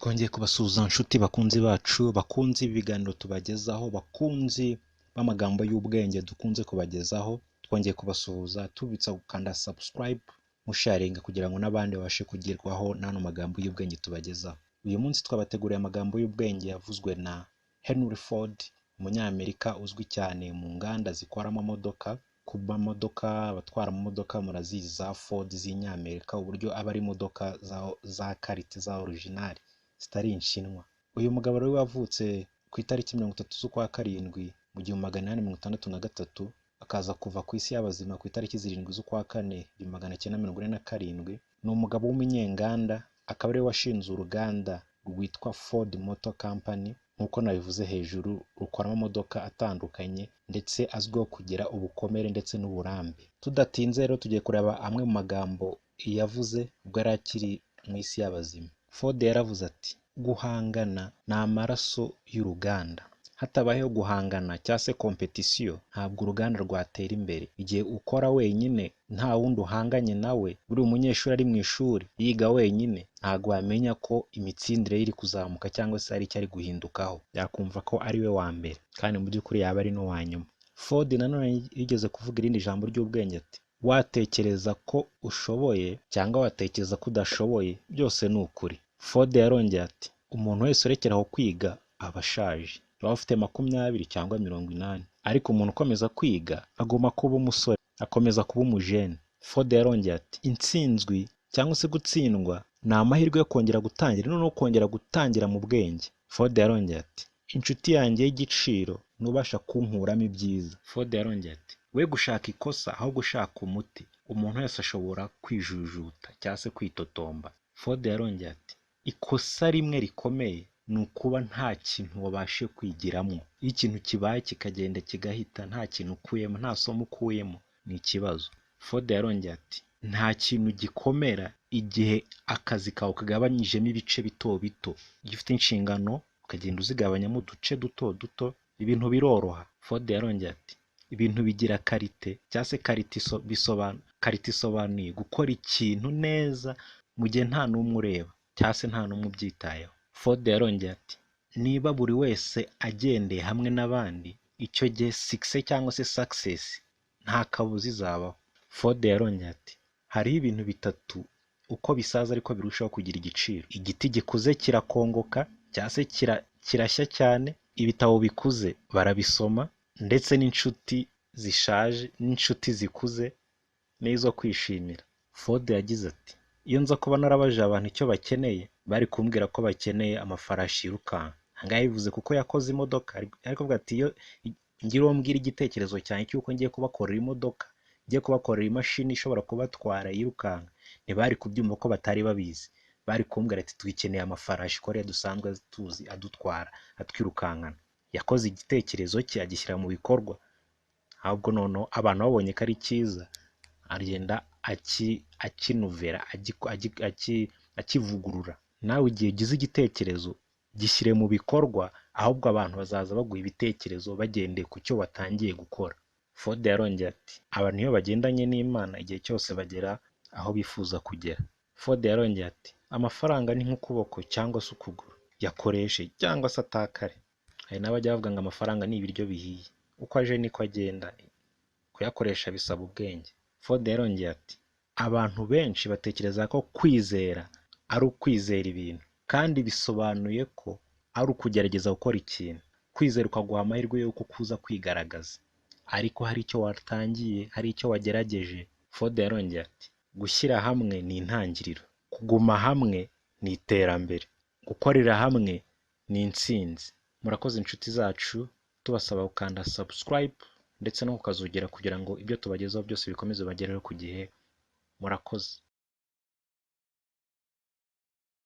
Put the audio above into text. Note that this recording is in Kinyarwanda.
Twongeye kubasuhuza nshuti bakunzi bacu, bakunzi b'ibiganiro tubagezaho, bakunzi b'amagambo y'ubwenge dukunze kubagezaho, twongeye kubasuhuza tubibutsa gukanda subscribe, musharinga kugira ngo n'abandi babashe kugerwaho n'ano magambo y'ubwenge tubagezaho. Uyu munsi twabateguriye amagambo y'ubwenge yavuzwe na Henry Ford, umunyamerika uzwi cyane mu nganda zikora amamodoka, ku mamodoka, abatwara amamodoka murazizi za Ford z'inyamerika, uburyo aba ari imodoka za qualité, za original, zitari inshinwa. Uyu mugabo rero wavutse ku itariki 30 z'ukwa karindwi mu 1863, akaza kuva ku isi y'abazima ku itariki 7 z'ukwa kane 1947, ni umugabo w'umunyenganda, akaba ariwe washinze uruganda rwitwa Ford Motor Company, nk'uko nabivuze hejuru, rukora amamodoka atandukanye ndetse azwiho kugira ubukomere ndetse n'uburambe. Tudatinze rero, tugiye kureba amwe mu magambo yavuze ubwo yari akiri mu isi y'abazima. Ford yaravuze ati: "Guhangana ni amaraso y'uruganda." Hatabayeho guhangana cyangwa se compétition, ntabwo uruganda rwatera imbere. Igihe ukora wenyine, nta wundi uhanganye nawe, buriya umunyeshuri ari mu ishuri yiga wenyine, ntabwo wamenya ko imitsindire ye iri kuzamuka cyangwa se hari icyo ari guhindukaho. Yakumva ko ari we wa mbere kandi mu by'ukuri yaba ari n'uwa nyuma. Ford nanone yigeze kuvuga irindi jambo ry'ubwenge ati: "Watekereza ko ushoboye cyangwa watekereza ko udashoboye, byose ni ukuri." Ford yarongeye ati: "Umuntu wese urekera aho kwiga aba ashaje, waba ufite 20 cyangwa 80, ariko umuntu ukomeza kwiga agomba kuba umusore, akomeza kuba umujene." Ford yarongeye ati: "Intsinzwi cyangwa se gutsindwa ni amahirwe yo kongera gutangira, noneho kongera gutangira mu bwenge." Ford yarongeye ati: "Inshuti yanjye y'igiciro ntubasha kunkuramo ibyiza." Ford yarongeye ati: "We gushaka ikosa ahubwo ushaka umuti. Umuntu wese ashobora kwijujuta cyangwa se kwitotomba." Ford yarongeye ati: "Ikosa rimwe rikomeye ni ukuba nta kintu wabashije kwigiramo." Iyo ikintu kibaye kikagenda kigahita nta kintu ukuyemo, nta somo ukuyemo, ni ikibazo. Ford yarongeye ati: "Nta kintu gikomera igihe akazi kawe kagabanyijemo ibice bito bito." Iyo ufite inshingano ukagenda uzigabanyamo uduce duto duto, ibintu biroroha. Ford yarongeye ati: "Ibintu bigira qualité cyangwa se qualité, qualité isobanuye gukora ikintu neza mu gihe nta n'umwe ureba cyangwa se nta n'umwe ubyitayeho." Ford yarongeye ati: "Niba buri wese agendeye hamwe n'abandi, icyo gihe succès cyangwa se success nta kabuza izabaho." Ford yarongeye ati: "Hariho ibintu bitatu uko bisaza ariko birushaho kugira igiciro: igiti gikuze kirakongoka cyangwa se kirashya cyane, ibitabo bikuze barabisoma, ndetse n'inshuti zishaje n'inshuti zikuze n'izo kwishimira." Ford yagize ati: "Iyo nza kuba narabajije abantu icyo bakeneye, bari kumbwira ko bakeneye amafarashi yirukanka." Aha ngaha yabivuze kuko yakoze imodoka, ariko avuga ati: "Iyo ngira uwo mbwira igitekerezo cyanjye cy'uko ngiye kubakorera imodoka, ngiye kubakorera imashini ishobora kubatwara yirukanka, ntibari kubyumva ko batari babizi. Bari kumbwira ati twikeneye amafarashi ko ariyo dusanzwe tuzi adutwara, atwirukankana." Yakoze igitekerezo cye agishyira mu bikorwa, ahubwo noneho abantu babonye ko ari cyiza, agenda akinuvera, akivugurura. Nawe igihe ugize igitekerezo, gishyire mu bikorwa, ahubwo abantu bazaza baguha ibitekerezo bagendeye ku cyo watangiye gukora. Ford yarongeye ati: "Abantu iyo bagendanye n'Imana igihe cyose bagera aho bifuza kugera." Ford yarongeye ati: "Amafaranga ni nk'ukuboko cyangwa se ukuguru, yakoreshe cyangwa se atakare." Hari n'abajya bavuga ngo amafaranga ni ibiryo bihiye, uko aje niko agenda, kuyakoresha bisaba ubwenge. Ford yarongeye ati: "Abantu benshi batekereza ko kwizera ari ukwizera ibintu, kandi bisobanuye ko ari ukugerageza gukora ikintu. Kwizera ukaguha amahirwe y'uko kuza kwigaragaza, ariko hari icyo watangiye, hari icyo wagerageje." Ford yarongeye ati: "Gushyira hamwe ni intangiriro, kuguma hamwe ni iterambere, gukorera hamwe ni intsinzi." Murakoze inshuti zacu, tubasaba gukanda subscribe ndetse no kukazogera kugira ngo ibyo tubagezaho byose bikomeze bibagereho ku gihe. Murakoze.